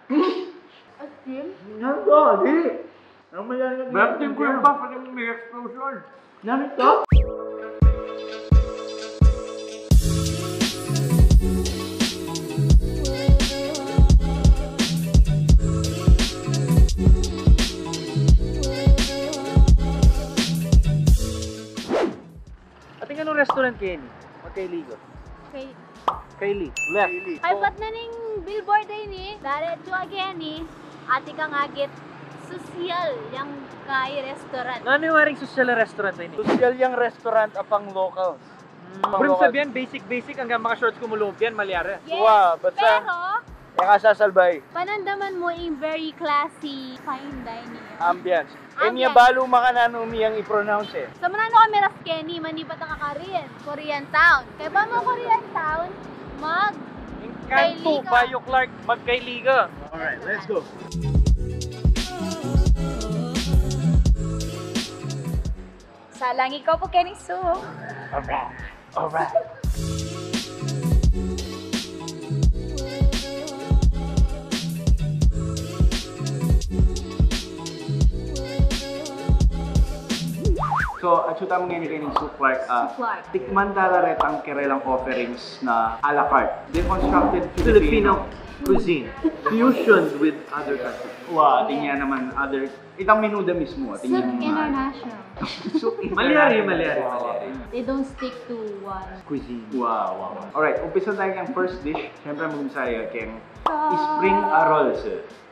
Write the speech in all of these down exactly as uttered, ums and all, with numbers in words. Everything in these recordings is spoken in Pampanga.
Asin? Yan to, di. Ang malalagyan Bapting ko yung buff, ano yung may explosion? Yan ito. Atin anong restaurant keni? Magkailiga. Kay Kylie, left. Kaybat na ning billboard a ini, diretsu keni, atin kang agit sosyal yang kaya restaurant. Nanu yung aring sosyal a restaurant a ini? Sosyal yang restaurant a pang locals. Pang locals. Buri mung sabian, basic-basic, anggang maka-shorts ku mu lub yan, malyari. Yes, wa, basta pero, e ka sasalbay. Panandaman mu ing very classy, fine dining ambience. Inya balu makananu mi yang i-pronounce e. Sa mananu kami ras keni, manibat a kakarin, Korean Town. Kaybat mu Korean Town, mag Encanto, Bayo Clark, magkailiga. Alright, let's go. Salang ikaw pu keni, Su. Alright. Alright. So, atsu tamu ngeni keni Su Clark. Ah, Su Clark. Tikman tala retang kerelang offerings na a la carte. Deconstructed Filipino cuisine fusioned with other countries. Wa, atin ya naman other Itang menuda mismu, atin Soup yang international. Soup international. Malyari, malyari, malyari. They don't stick to one cuisine. Wow, wow, wow. Alright, umpisa tayo keng first dish. Siyempre, mag-umpisa tayo keng spring rolls.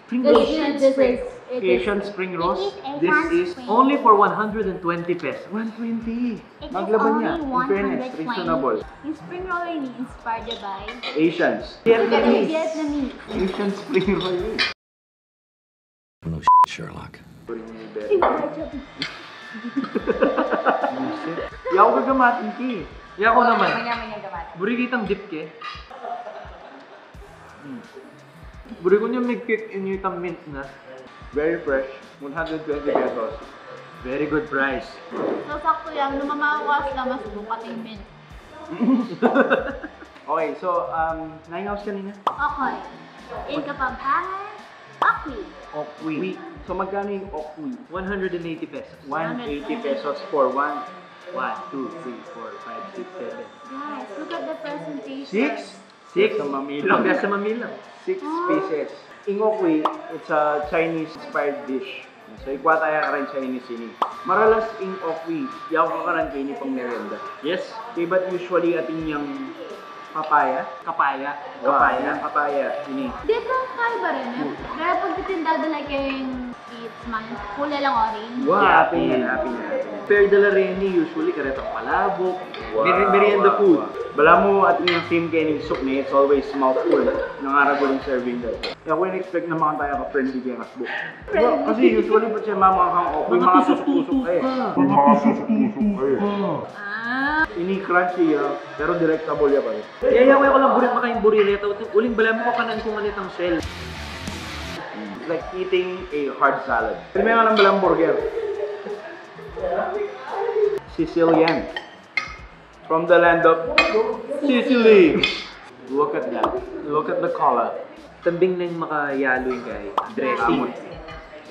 Spring rolls. This is, this is, it is, Asian spring rolls. This is only for one hundred and twenty pesos. One twenty. Maglaba niya. In fairness, reasonable. Yung spring roll ini inspired by Asians. Vietnamese. Vietnamese. Asian spring roll. No shit, Sherlock. Yaku gagamatin ki. Yaku naman. Buri kitang dip ke. Hmm. Buri ku nya migkik ini itang mint na. Very fresh. One hundred twenty pesos. Very good price. So, sakto yan. Lumamawas na mas bukating mint. Okay, so, um, naingaw si kanina? Okay. In Kapampangan, okwi. Okwi. So, magkano yung okwi? One hundred and eighty pesos. One eighty pesos for one. One, two, three, four, five, six, seven. Guys, look at the presentation. Six? Six? Sa mamilang. Sa mamilang. Six pieces. Ing okwi, it's a Chinese-inspired dish. So, ikwa taya kareng Chinese ini. Maralas ing okwi, yaku kakaran ke ini pang merienda. Yes. Kaybat usually atin yang papaya. Kapaya. Kapaya. Kapaya ini. Dito kaibat rin e. Kaya pag titinda da la keng sweets man, kulay lang orange. Wa, atin yan, atin yan. Pero da la reni usually karetang palabok. Meri-, merienda food. Balamu atin yang theme keni suk ne, it's always mouthful. Nangaragul ing serving da. Yaku in-expect na makanta ya ka-friendly keng asbuk. Kasi usually, pag siya mamangkang okwi, makatusuk-tusuk ka e. Makatusuk-tusuk ka e. Ini crunchy ya, pero delectable ya pare. Kaya yaku, yaku lang buri makain buri reta, uling balamu kakanan ku ngan itang shell. It's like eating a hard salad. Primera nang balamu burger. Sicilian. From the land of Sicily. Look at that. Look at the color. Tambing neng makayalu ing kay dressing. Salamat.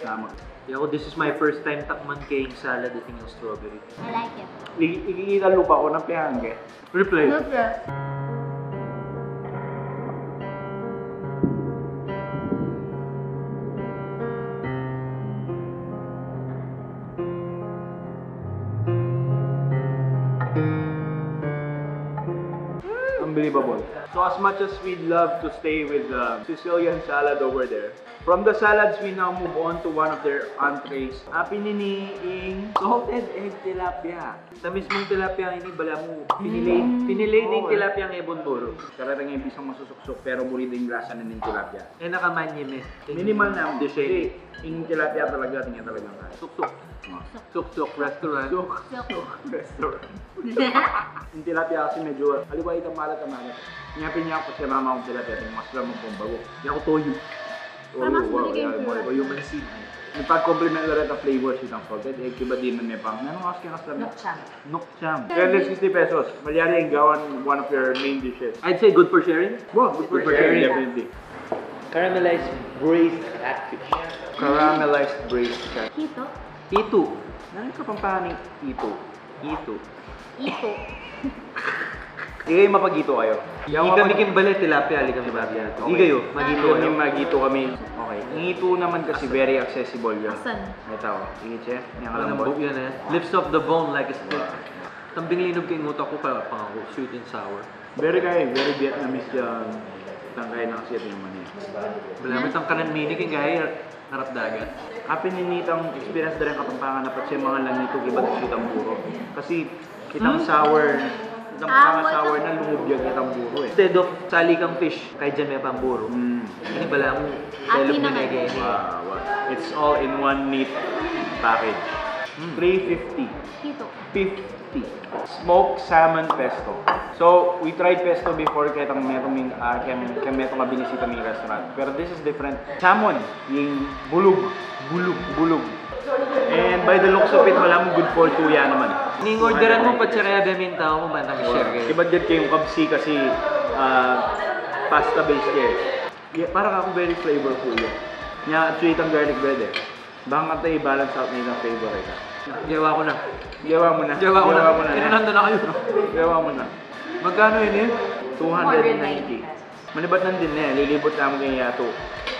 Salamat. Yaku, this is my first time takman keng salad atin yang strawberry. I like it. I-, ikikita lupa ku na piyangge. Replay. Replay. Unbelievable. So as much as we'd love to stay with the Sicilian salad over there, from the salads we now move on to one of their entrees. Apin ini ing salted egg tilapia. Sa mismung tilapia ini, balamu, pinilay, pinilay ning tilapia ing e buru-buru. Kareta neng bisang masusuksuk, pero buri ding lasa na ning tilapia. E na kamanyem e. Minimal na. Di siya. Ing tilapia talaga, tingnan talaga. Suksuk. Suksuk restaurant. Suksuk restaurant. Ing tilapia kasi medyo, aliwa itang malat-malat. Inya pin ya ku kasi mama kung tilapia, tingnan mas lamang kung bago. Yaku toyu. Toyu, wow, yan, toyu. Toyu mansin. Ipag-complement la reta flavors itang salted egg, kaybat di man me pang, nanung awas kaya kasi Nukcham. Nukcham. Three hundred sixty pesos. Malyari yang gawan one of your main dishes. I'd say good for sharing. Wow, good for sharing, definitely. Caramelized braised catfish. Caramelized braised catfish. Hito. Itu. Nanu ing Kapampangan ning itu? Itu. Ito. Ikayu, mapag-itu kayu? Ing kami king bale, tilapia, ali kami babian. Ikayu, mag-itu Kami kayu? mag-itu kami. Okay. Ing itu naman kasi very accessible ya. Asan? Ito, ing itse, yang Malambot lambot. Yan e. Lifts up the bone like a stick. Tambing linub king utak ku, kaya pang aku, sweet and sour. Very kaya, very Vietnamese ya. Tangkay na kasi ito naman eh. Balamu itang kanan mini king gaya, harap dagat. Apin ini itang experience da ring Kapampangan na patse mangan lang itu, ibat atsu itang buro. Kasi itang sour, itang Ah, panga-sour na, lumubyag itang buro eh. Instead of sali kang fish, kaya dyan me pang buro. Mm. Ini balamu, Atin delog na na nga. Gaya. Wow, wow. It's all in one neat package. three fifty. Hito. fifty. Smoked salmon pesto. So, we tried pesto before kaya tang metung ming, ah, kaya, kaya metung a binisita ming restaurant. Pero this is different. Salmon, ing bulug. Bulug. Bulug. And by the looks of it, malamu good for two ya naman. Ning orderan mu, patse kaya bemintang ku, bantang share kayu. Ibat gad kayung kabsi kasi ah, pasta based ya eh. Yeah, parang aku very flavorful ya. Nya, atsu itang garlic bread eh. Baka nga tayo i-balance out na itang flavor eh. Gewa ku na. Gewa mu na. Gewa ku na. Gewa mu na. Inananda na kayu. Gewa mu na. Magkanu ini? two hundred ninety. Manibat nandin ne, lilibut namu keng yatu.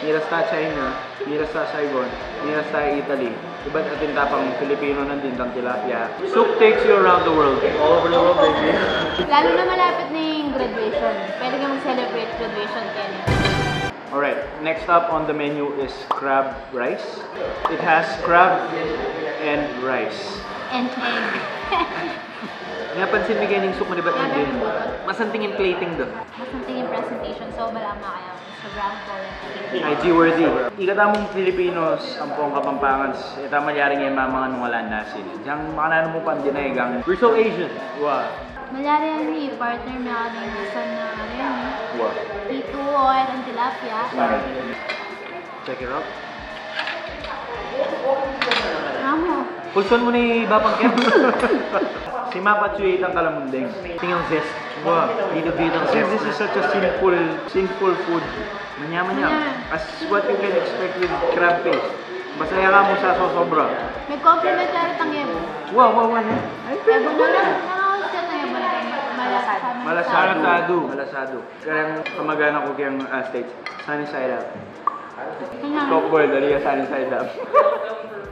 Miras ta China, miras ta Saigon, miras ta Italy. Ibat atin ta pang Filipino nandin, tang tilapia. Soup takes you around the world. All over the world, baby. Lalo na malapit na ing graduation. Pwede ka mag-celebrate graduation, Kenny. Alright, next up on the menu is crab rice. It has crab and rice. And egg. Napansin mi kaya ning soup, manibat Kaya nandin. ganun ba? Masanting ing plating da. Masanting ing presentation. So, balamu kaya Instagram ko. I G worthy. Ika tamung Filipinos ampong Kapampangan, e ta malyari ngan mamangan nung alang asin. Diang makananu mu pang dinay, gang. We're so Asian. Wa. Malyari yan ni partner, may kami minsan na ano yan eh. Wa. Ito, o, and tilapia. Check it out. Amo. Pulson mu ni Bapang Kem. Simapat yu itang kalamundeng. Tingnan zest. Wow. Dito bitang Kasi zest. This is such a simple, simple food. Manyamanyam. Manyam. As what you can expect with crab paste. Basta yan ka mu sa sosobra. May complimentary tang yebo. Wow, wow, wow. Yebo na lang. Ano ang siya na yebo? Malasa. Malasado. Malasado. Malasado. Kaya kamag-anak ku keng ah, States, sunny side up. Kanya. Softball, dali ya, sunny side up.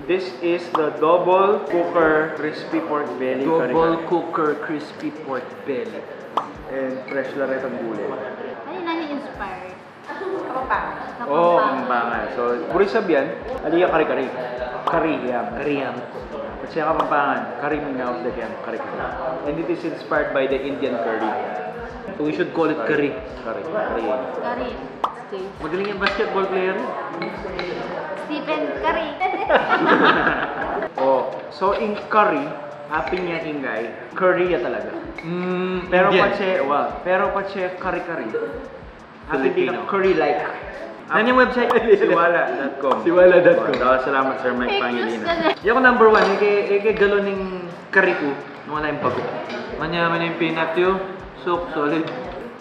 This is the double cooker crispy pork belly kare-kare. Double cooker crispy pork belly. And fresh la retang gulay. Ano na ni-inspired? Oh, Kapampangan. Kapampangan. So, buri sabian, ali ya kare-kare. Kari yan. Kari yan. Kasi Kapampangan, kari mi nga of the camp, kare-kare. And it is inspired by the Indian curry. So we should call it kari. Kari. Kari. Curry. Stage. Magaling yang basketball player. Stephen Curry. Oh, so ing kari, apin ya ing gay, curry ya talaga. Mm, Pero Indian. Patse, wa, pero patse kari-kari. Apin di Filipino. Curry-like. Ano yung website? Siwala dot com. Siwala dot com. Wa, salamat, Sir Mike Fake news Pangilinan. ka na. Yaku number one, eke, eke galon ning kari ku, nung ala yang bago. Manya, manya yung peanut yu, soup, solid.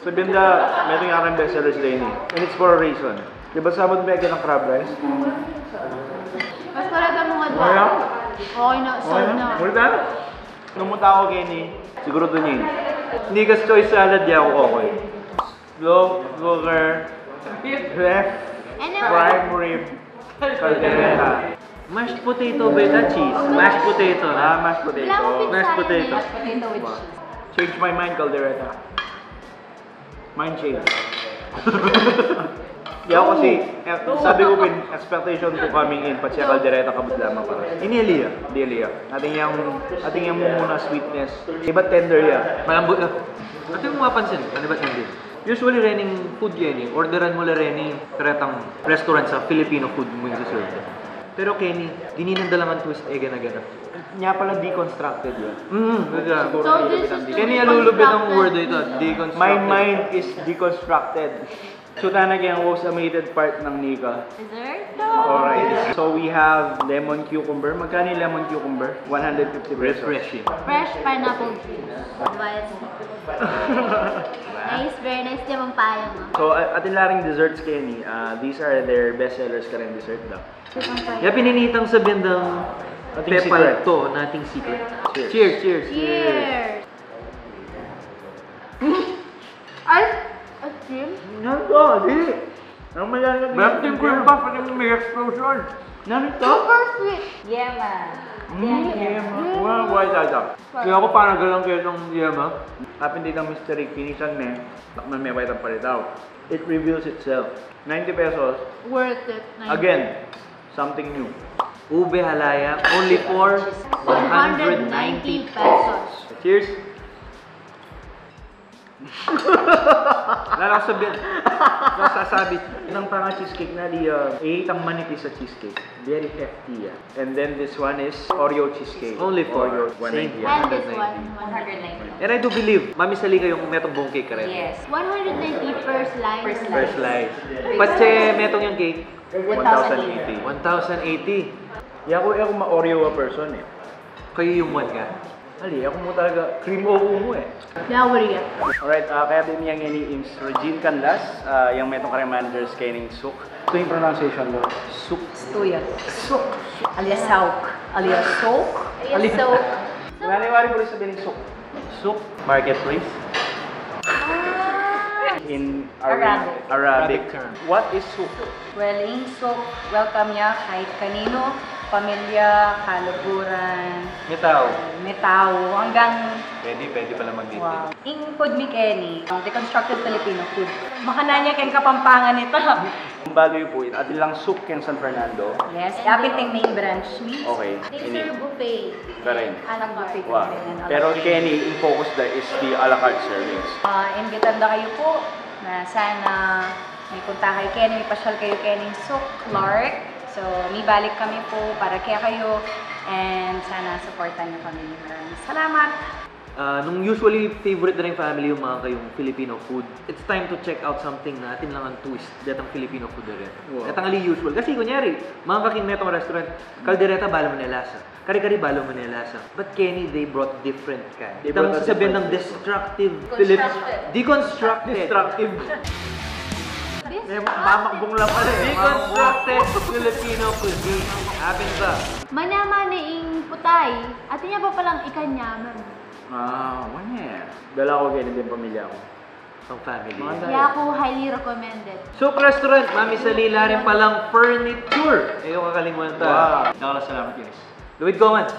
Sabian da, metung ya keng best sellers da ini. And it's for a reason. Di ba sabot me eke ng crab rice? Mas pala ka mga dua. Wala? Okay na, sold na. Wala? Nung muta ako keni, siguro dun yun. Nikas choice salad, di ako okay. Slow cooker, beef, Ano? prime rib, caldereta. Mashed potato ba ita, cheese? Mashed potato, Wala na? Ah, mashed potato. Wala akong Mashed pinsayan potato. na mashed potato with cheese. Change my mind, caldereta. Mind change. Di ako kasi, eh, sabi ku pin, expectation ku coming in, patse caldereta kabud lamang para. Ini ali ya. Di ali ya. Atin yang, atin yang mumuna sweetness. Ibat tender ya. Malambot na. Ano yung mapansin? Ano ba tindi? Usually, rening food yan eh. Orderan mu la reni, karetang restaurant sa Filipino food mu yung serve. Pero keni, dinan da la ngan twist, e gana-gana. Nya pala deconstructed ya. Mm, talaga. So this is to Keni alulubit ang deconstruct word the ito, cheese. deconstructed. My mind is deconstructed. So, tana keng most awaited part ng Nika. Dessert? Alright. So, we have lemon cucumber. Magkano yung lemon cucumber? One hundred fifty pesos. Refreshing. Fresh pineapple juice. Advice. Nice, very nice. Dia mong payong, ah. So, a- atin la ring desserts, Kenny. Ah, these are their best sellers kareng dessert daw. Ya pininitang sabihin dang ating pepal secret. To, na ating secret. Cheers. Cheers, cheers, cheers. Cheers! Ay! Asin? Ano to? Di! Ang mayayaw. Black tea ko yung pa, pati may explosion. Ano to? Super sweet! Yema. Mm, yema. Wow, why that? Kaya ako panagalan kayo ng yema. Kapin di ng mystery, kinisan me, takman me, pwede pang palitaw. It reveals itself. Ninety pesos. Worth it. Ninety. Again, something new. Ube halaya, only for one hundred ninety pesos. Cheers! Wala lang sabihin. Wala sasabi. Nang panga cheesecake na di, uh, eh, itang manipis a cheesecake. Very hefty, ah. And then this one is Oreo cheesecake. Only for Oreo, same one ninety. And this one, one hundred ninety. And I do believe, mamisali kayong metong buong cake, correct? Yes. One hundred ninety per slice. Per slice. Per slice. Patse metong yung cake? One thousand eighty. One thousand eighty. Yaku, yaku ma-Oreo a person, eh. Kayu yung one ka? Ali, aku mu talaga cream o mu, eh. Di aku rin. Alright, ah, kaya din yang ini is Regine Canlas, ah, yang metong kareng managers keng Souk. Ito yung pronunciation, no? Souk. Stuya. Souk. Alias Sauk. Alias Souk. Alias Souk. Wari-wari buri sabihin souk. Souk. Marketplace. Ah. In Arabic. Arabic. Arabic term. What is souk? Well, ing souk, welcome ya kahit kanino, pamilya, kaluguran, mitau, mitau, hanggang pwede, pwede pala magdidikit. Wow. Ing food mi keni, uh, deconstructed Filipino food. Makanan ya keng Kapampangan ita. Kung bago yu pu, atin lang souk keng San Fernando. Yes, yapin ting main branch mi. Okay. Dessert buffet. Karin. Anak buffet. Wow. Pero keni, ing focus da is the a la carte servings. Ah, imbitan da kayu pu na sana mipunta kayu keni, mipasyal kayu keni Souk, Clark. So, mibalik kami pu para kekayu and sana suportan niyo kami. Maraming salamat. Ah, nung usually favorite da ring family yung mga kayung Filipino food, it's time to check out something na atin lang ang twist detang Filipino food da rin. Wow. Detang ali usual. Kasi kunyari, mga kaking metong restaurant, kaldereta, balu mu ne lasa. Kari-kari, balu mu ne lasa. But keni, they brought different kind. Itang sasabihin ng destructive Filip-, deconstructed. Destructive. Mamakbong lang pala, eh. Deconstructed Filipino cuisine. Hapin sa. Manyama na ing putay, atin ya pa palang ikanyaman. Ah, wanya. Dala ko keni ding pamilya ko. Pang family. Yaku, highly recommended. Souk Restaurant, mamisali la rin palang furniture. E yu kakalimutan. Wow. Dakal a salamat, guys. Luid ko man.